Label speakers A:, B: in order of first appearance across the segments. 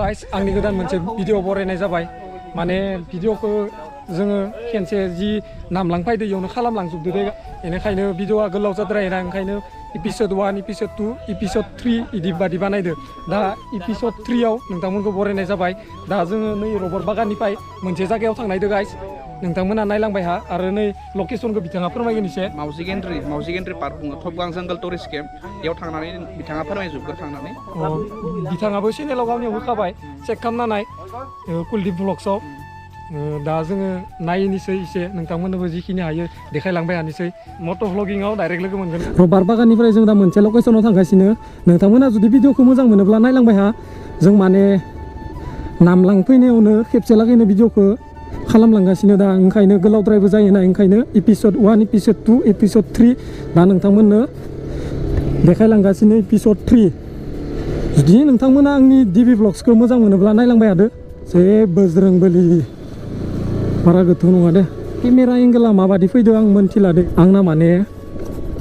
A: guys, आंनि गोदान मोनसे भिडिअ बरायनाय जाबाय माने भिडिअखौ जोङो खेनसे जि नामलांफायदो इयावनो खालामलांजोबदो दे बेनिखायनो भिडिअआ गोलाव जाद्रायोना ओंखायनो एपिसोड 1 एपिसोड 2 एपिसोड 3 इदि बादि बानायदो दा एपिसोड 3 आव नोंथांमोनखौ बरायनाय जाबाय दा जोङो नै रबर बागाननिफ्राय मोनसे जायगायाव थांनायदो गाइस नोंथांमोना नायलांबाय हा आरो नै लकेसनखौ बिथाङा फोरमायगोन एसे
B: मावजि गेन्द्रि पार्क बुङो थबगां जंगल टुरिस्ट केम्प बेयाव थांनानै बिथाङा फोरमायजोबगोन थांनानै
A: बिथाङाबो चेनेलाव गावनियाव होखाबाय चेक खालामना नाय कुलदीप ब्लग्सआव दा जोङो नायनोसै एसे नोंथांमोननोबो जिखिनि हायो देखायलांबाय हानोसै मट' भ्लगिंआव डाइरेक्ट लोगो मोनगोन रबार बागाननिफ्राय जों दा मोनसे लकेसनाव थांगासिनो नोंथांमोना जुदि भिडिअखौ मोजां मोनोब्ला नायलांबाय हा जों माने नामलांफैनायावनो खेबसे लागैनो भिडिअखौ खालामलांगासिनो दा ओंखायनो गोलावद्रायबो जायोना ओंखायनो एपिसोड 1 एपिसोड 2 एपिसोड 3 दा नोंथांमोननो देखायलांगासिनो एपिसोड 3 जुदि नोंथांमोना आंनि डिबि ब्लग्सखौ मोजां मोनोब्ला नायलांबाय हादो जेबो ज्रोंबोलि बारा गोथौ नङा दे केमेरा एंगेला माबादि फैदो आं मोनथिला दे आंना माने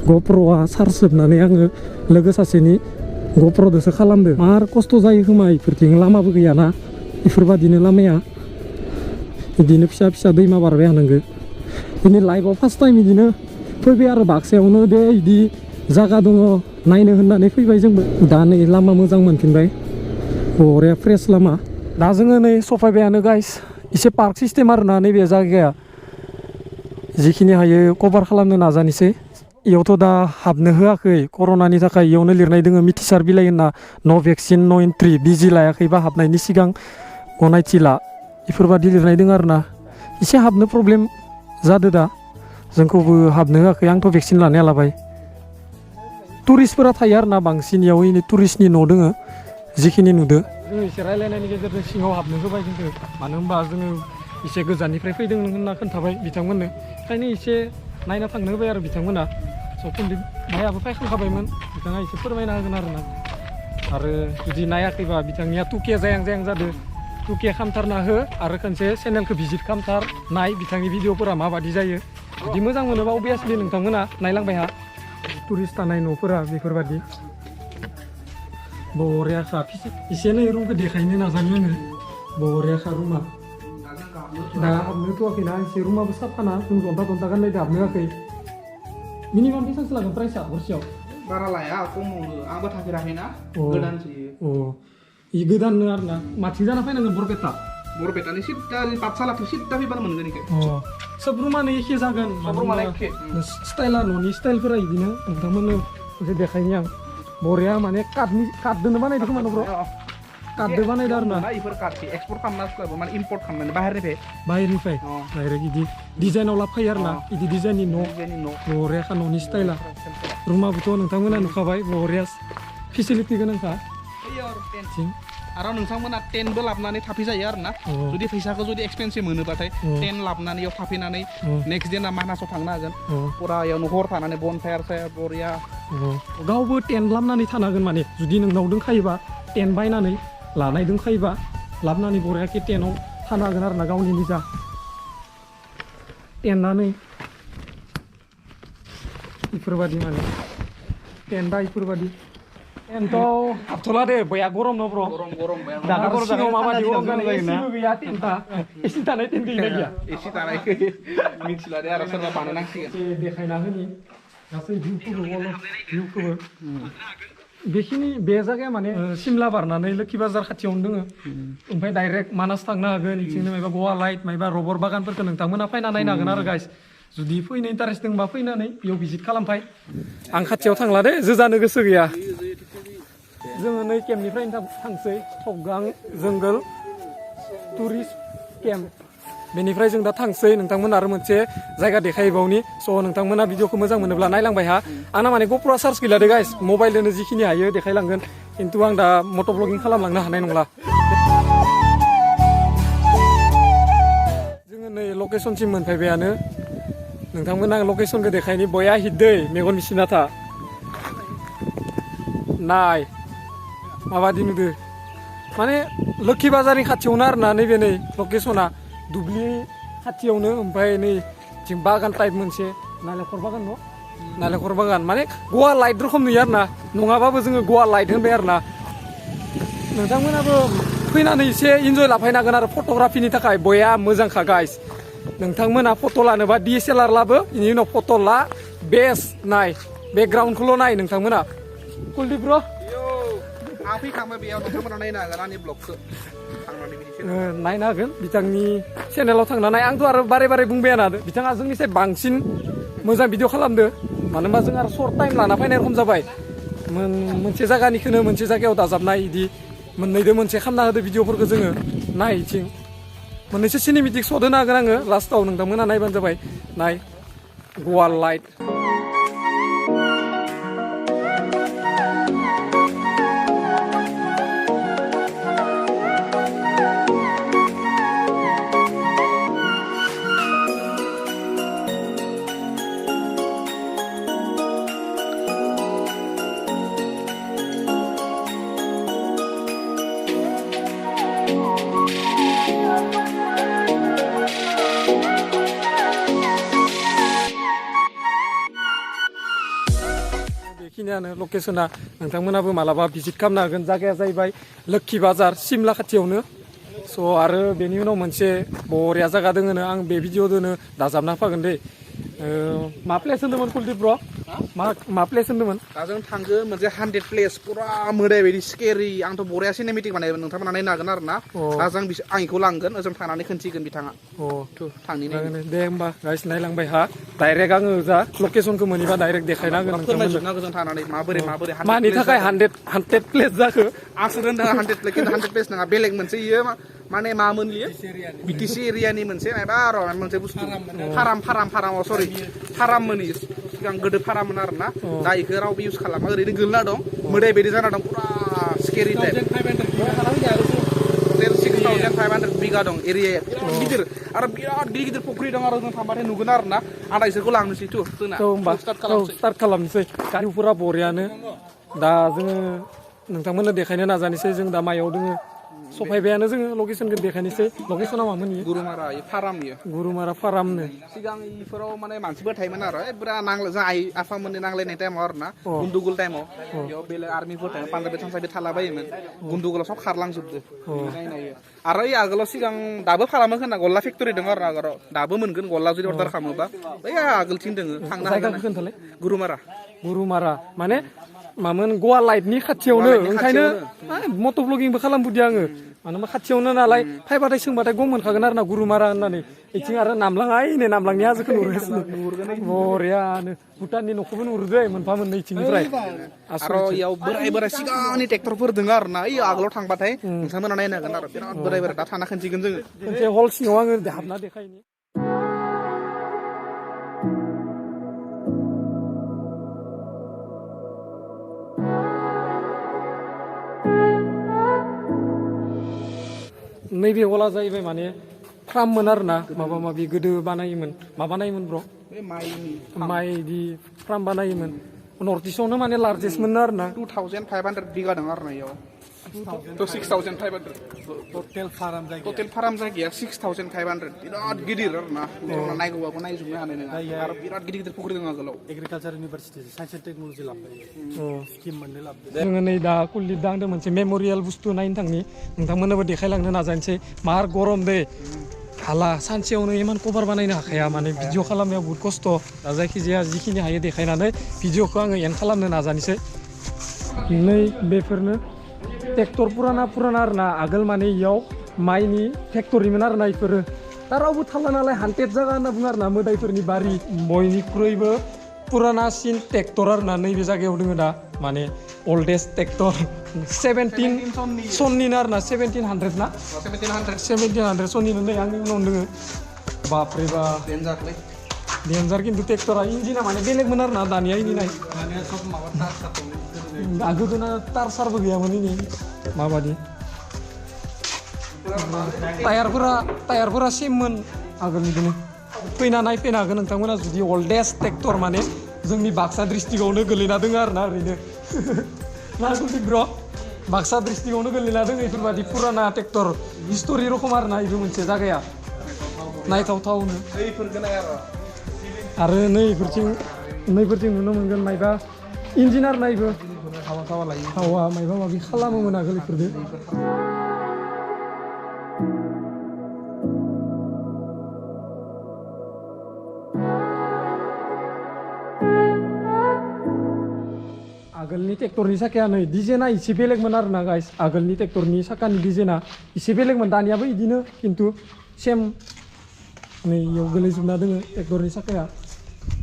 A: ग'प्र'आ चार्ज जोबनानै आङो लोगो सासेनि ग'प्र'दोसो खालामदो मार खस्थ' जायो खोमा इफोरथिं लामाबो गैयाना इफोरबादिनो लामाया बिदिनो फिसा फिसा दैमा बारबाय हानांगो दिनै लाइफआव फार्स्ट टाइम बिदिनो फैबाय आरो बाक्सायावनो दे बिदि जागा दङ नायनो होननानै फैबाय जोंबो दा नै लामा मोजां मोनफिनबाय बरिया फ्रेस लामा दा जोङो नै सफायबायानो गाइस एसे पार्क सिस्टेम आरोना नैबे जायगाया जिखिनि हायो कभार खालामनो नाजानोसै इयावथ' दा हाबनो होआखै कर'नानि थाखाय इयावनो लिरनाय दोङो मिथिसार बिलाइ होनना न' भेक्सिन न' एन्ट्रि बिजि लायाखैबा हाबनायनि सिगां गनायथि ला बेफोरबादि लिरनाय दङ आरोना एसे हाबनो प्रब्लेम जादो दा जोंखौबो हाबनो होआखै आंथ' भेक्सिन लानाया लाबाय टुरिस्टफोरा थायो आरोना बांसिन इयाव टुरिस्टनि न' दोङो जिखिनि नुदो जोङो एसे रायलायनायनि गेजेरजों सिङाव हाबनो होबाय जोंखौ मानो होनबा जोङो एसे गोजाननिफ्राय फैदों होनना खोन्थाबाय बिथांमोननो ओंखायनो एसे नायना थांनो होबाय आरो बिथांमोना स' कुलदीप भाइयाबो फायखांखाबायमोन बिथाङा एसे फोरमायना होगोन आरोना आरो जुदि नायाखैबा बिथांनिया 2K जायां जादों 2K खालामथारना हो आरो खनसे चेनेलखौ भिजिट खालामथार नाय बिथांनि भिडिअफोरा माबादि जायो जुदि मोजां मोनोबा अभियासलि नोंथांमोना नायलांबाय हा टुरिस्ट थानाय न'फोरा बेफोरबादि बरियाखा एसे नै रुमखौ देखायनो नाजानो आङो बरियाखा रुमा दा हाबनो होथ'वाखैना एसे रुमाबो साफाना जों जन्था गाननायदो हाबनो होआखै मिनिमाम बेसेबांसो लागोन प्राइसआ हरसेयाव
B: बारा लाया खमावनो आंबो थाफेराखैना गोदानसो
A: इ गोदाननो आरोना माथिं जाना फैनांगोन
B: बरपेटानि सिद्दा पाठसालाथिं सिद्दा फैबानो मोनगोन इखो
A: सब रुमानो एखे जागोन
B: सब रुमानो एखे
A: स्टाइला न'नि स्टाइलफोरा बिदिनो नोंथांमोननो एसे देखायनि आं बरिया माने काटदोनो बानायदो खोमा न' ब्र' काटदो बानायदो आरोना
B: इफोर काटखौ एक्सपर्ट खालामना माने इम्पर्ट खालामनानै बाहेरनिफ्राय
A: डाइरेक्ट इदि डिजाइनाव लाबोफायो आरोना इदि डिजाइननि न' बरियाखा न'नि स्टाइला रुमाबोथ' नोंथांमोना नुखाबाय बरिया फेसिलिटि गोनांखा
B: आरो नोंथांमोना टेन्टबो लाबोनानै थाफैजायो आरोना जुदि फैसाखौ जुदि एक्सपेन्सिभ मोनोबाथाय टेन्ट लाबोनानै इयाव थाफैनानै नेक्स्ट दिना मानासाव थांनो हागोन पुरा इयावनो हर थानानै बन फायार बरिया
A: गावबो टेन्ट लाबोनानै थानो हागोन माने जुदि नोंनाव दंखायोबा टेन्ट बायनानै लानाय दंखायोबा लाबोनानै बरियाके टेन्टआव थानो हागोन आरोना गावनि निजा टेन्टआनो इफोरबादि माने टेन्टआ इफोरबादि टेन्टआव हाबथ'ला दे बया गरम न' ब्र'
B: गरम
A: दाना सिङाव माबादि गरम जायो एसिबो गैया टेन्टआ एसि थानाय टेन्ट गैया
B: एसि थानायखौ मिथिला दे आरो सोरबा बानायनांसिगोन
A: देखायना होनि गासै भिउखौबो बेखिनि बे जायगाया माने सिमला बारनानै लोखि बाजार खाथियावनो दोङो ओमफ्राय डाइरेक्ट मानास थांनो हागोन इथिंनो मायबा गवा लाइट मायबा रबर बागानफोरखौ नोंथांमोना फैना नायनो हागोन आरो गाइस जुदि फैनो इन्टारेस्ट दंबा फैनानै बेयाव भिजिट खालामफाय आं खाथियाव थांला दे जानो गोसो गैया जोङो नै केम्पनिफ्रायनो थांसै थबगां जंगल टुरिस्ट केम्प बेनिफ्राय जों दा थांसै नोंथांमोन आरो मोनसे जायगा देखायबावनि स' नोंथांमोना भिडिअखौ मोजां मोनोब्ला नायलांबाय हा आंना माने ग'प्र चार्ज गैला दे गाइस मबाइलजोंनो जिखिनि हायो देखायलांगोन खिन्थु आं दा मट' ब्लगिं खालामलांनो हानाय नंला जोङो नै लकेसनसिम मोनफैबायानो नोंथांमोन आं लकेसनखौ देखायनि बया हिटदै मेगन मिसिना था नाय माबादि नुदो माने लोक्षि बाजारनि खाथियावनो आरोना नैबे नै लकेसना दुब्लि खाथियावनो ओमफ्राय नै जों बागान टाइप मोनसे नालेंखर बागान न' नालेंखर बागान माने गवा लाइट रोखोम नुयो आरोना नङाबाबो जोङो गवा लाइट होनबाय आरोना नोंथांमोनाबो फैनानै एसे इन्जय लाफैनो हागोन आरो फट'ग्राफिनि थाखाय बया मोजांखा गाइस नोंथांमोना फट' लानोबा DSLR लाबो बेनि उनाव फट' ला बेस्ट नाय बेकग्राउन्डखौल' नाय नोंथांमोना कुलदीप ब्र'
B: आं फैखांबाय बेयाव नोंथांमोना नायनो हागोन आंनि ब्लगखौ थांनानै बिदि
A: नायनो हागोन बिथांनि चेनेलाव थांनानै आंथ' आरो बारे बारे बुंबायानो बिथाङा जोंनिसाय बांसिन मोजां भिडिअ खालामदो मानो होनबा जों आरो सर्ट टाइम लाना फैनाय रखम जाबाय मोनसे जायगानिखौनो मोनसे जायगायाव दाजाबनाय बिदि मोननैदो मोनसे खालामना होदो भिडिअफोरखौ जोङो नाय इथिं मोननैसो सिनेमेटिक शट होनो हागोन आङो लास्टाव नोंथांमोना नायबानो जाबाय नाय गवा लाइट बेखिनियानो लकेसना नोंथांमोनाबो मालाबा भिजिट खालामनो हागोन जायगाया जाहैबाय लोक्षि बाजार सिमला खाथियावनो स' आरो बेनि उनाव मोनसे बरिया जायगा दोङोनो आं बे भिडिअ'दोनो दाजाबना होफागोन दे मा प्लेस होन्दोंमोन कुलदीप ब्र' मा प्लेस होन्दोंमोन
B: दा जों थांगोन मोनसे 100 प्लेस पुरा मोदाय बायदि स्केरि आंथ' बरिया सिनेमेटिक बानायगोन नोंथांमोना नायनो हागोन आरो ना दा जों आं बेखौ लांगोन ओजों थांनानै खोन्थिगोन बिथाङा थांनि
A: दे होमबा गाइस नायलांबाय हा डाइरेक्ट आङो जा लकेसनखौ मोनैबा डाइरेक्ट देखायना होगोन
B: फोरमायजोबना गोजों थांनानै माबोरै
A: मानि थाखाय 100 प्लेस जाखो
B: आंसो दोनदों 100 प्लेस खिन्थु 100 प्लेस नङा बेलेग मोनसे इयो माने मामोन लियो बिटिसि एरियानि मोनसे माबा र' मोनसे बुस्थु फाराम सरि फाराममोन सिगां गोदो फाराममोन आरो ना दा इखौ रावबो इउज खालामा ओरैनो गोलैना दं मोदाय बायदि जाना दं पुरा स्केरि टाइप 6500 बिगा दं एरियाया बिराद गिदिर आरो बिराद गिदिर फुख्रि दं आरो जों थांबाथाय नुगोन आरो ना आं इसोरखौ लांनोसै
A: होमबा स्टार्ट खालामनोसै गारिफोरा बरियानो दा जोङो नोंथांमोननो देखायनो नाजानोसै जों दा मायाव दोङो सफायबायानो जोङो लकेसनखौ देखायनोसै लकेसना मामोन इयो गुरुमारा फारामनो
B: सिगां इफोराव माने मानसिफोर थायोमोन आरो पुरा जों आइ आफामोननि नांलायनाय टाइमाव आरो ना गुन्दुगुल टाइमाव बेयाव बेलेग आर्मिफोर थायो पान्जाबि थांसाबि थालाबायोमोन गुन्दुगुलाव सब खारलांजोबदो नायनायो आरो इ आगोलाव सिगां दाबो खालामो खोना गल्ला फेक्टरि दङ आरो आगोलाव दाबो मोनगोन गल्ला जुदि अर्डार खालामोबा बै आगोलथिं दोङो थांनो हागोन गुरुमारा
A: माने मामोन गवा लाइटनि खाथियावनो ओंखायनो मट' ब्लगिंबो खालामबोदि आङो मानो होनबा खाथियावनो नालाय फायबाथाय सोंबाथाय गम मोनखागोन आरो ना गुरुमारा होननानै इथिं आरो नामलांनि हाजोखौ नुहुरगासिनो बरियानो भुटाननि न'खौबो नुहुरदो मोनफा मोननै इथिंनिफ्राय
B: आरो इयाव बोराय सिगांनि ट्रेक्टरफोर दङ आरो ना इयो आगोलाव थांबाथाय नोंथांमोना नायनो हागोन आरो बिराद बोराय दा थाना खोन्थिगोन जोङो
A: मोनसे हल सिङाव आङो हाबना देखायनि नैबे हला जाहैबाय माने फार्ममोन आरो ना माबा माबि गोदो बानायोमोन ब्र' माइ बिदि फार्म बानायोमोन नर्थ इस्टआवनो माने लार्जेस्टमोन आरो ना
B: 2500 बिगा दं आरो ना इयाव 6500 टटेल फार्म जायगाया 6500 बिराद गिदिर आरो ना नायगौबाबो नायजोबनो हानाय नङा आरो बिराद गिदिर फुख्रि दं आगोलाव
C: agriculture university science and technology लाबोयो स्किम मोननो लाबोयो
A: जोङो नै दा कुलदीप दा आंदों मोनसे मेम'रियेल बुस्थु नायनो थांनि नोंथांमोननोबो देखायलांनो नाजानोसै मार गरम दे हाला सानसेयावनो इमान कभार बानायनो हाखाया माने भिडिअ खालामनायाव बहुत खस्थ' दा जायखिजाया जिखिनि हायो देखायनानै भिडिअखौ आङो एन्ड खालामनो नाजानोसै नै बेफोरनो ट्रेक्टर पुराना आरो ना आगोल माने इयाव माइनि फेक्टरिमोन आरो ना इफोरो दा रावबो थाला नालाय हान्टेड जागा होनना बुङो आरो ना मोदायफोरनि बारि बयनिख्रुइबो पुरानासिन ट्रेक्टर आरो ना नैबे जायगायाव दोङो दा माने अल्डेस्ट ट्रेक्टर 17 सननिनो आरो ना 1700 ना 1700 सननिनो नै आंनि उनाव दोङो बापरे बा
B: डेन्जारलै
A: डेन्जार खिन्थु ट्रेक्टरा इन्जिना माने बेलेगमोन आरो ना दानिया इनि नाय
B: दानिया सब माबा
A: गोदोना तार सारबो गैयामोन इनि माबादि टायारफोरा सेममोन आगोलनिखौनो फैना नायफैनो हागोन नोंथांमोना जुदि अल्डेस्ट ट्रेक्टर माने जोंनि बाक्सा डिस्ट्रिक्टआवनो गोलैना दङ आरो ना ओरैनो ना कुलदीप ब्र बाक्सा डिस्ट्रिक्टआवनो गोलैना दङ बेफोरबायदि फुराना ट्रेक्टर हिस्ट'रि रखम आरो ना बेबो मोनसे जायगाया नायथावथावनो आरो नैफोरथिं नुनो मोनगोन मायबा इन्जिनार नायबो हावा मायबा माबि खालामोमोन आगोल इफोरदो आगोलनि ट्रेक्टरनि साखाया नै डिजाइना एसे बेलेगमोन आरो ना गाइस आगोलनि ट्रेक्टरनि साखानि डिजाइना एसे बेलेगमोन दानियाबो बिदिनो खिन्थु सेम नै इयाव गोलैजोबना दोङो ट्रेक्टरनि साखाया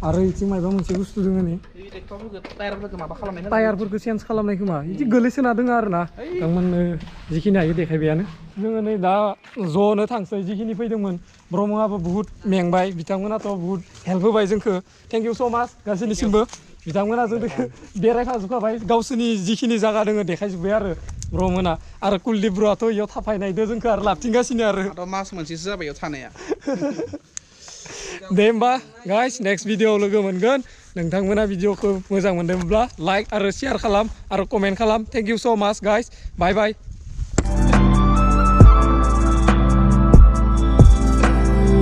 A: आरो इथिं मायबा मोनसे बुस्थु दोङो नै टायारफोरखौ चेन्ज खालामनाय खोमा बिदि गोलैसोना दोङो आरो ना नोंथांमोननो जिखिनि हायो देखायबायानो जोङो नै दा ज'नो थांसै जिखिनि फैदोंमोन ब्रह्मआबो बुहुत मेंबाय बिथांमोनाथ' बुहुत हेल्प होबाय जोंखो थेंक इउ स' माच गासैनिसिमबो बिथांमोना जोंखौ बेरायफाजोबखाबाय गावसोरनि जिखिनि जायगा दोङो देखायजोब्बाय आरो ब्रह्मना आरो कुलदीप ब्र'आथ' इयाव थाफायनायदो जोंखौ आरो लाबथिंगासिनो आरो
B: मास मोनसेसो जाबाय इयाव थानाया
A: दे होमबा गाइस नेक्स्ट भिडिअआव लोगो मोनगोन नोंथांमोना भिडिअखौ मोजां मोनदोंब्ला लाइक आरो शेयार खालाम आरो कमेन्ट खालाम थेंक इउ स' माच गाइस बाय बाय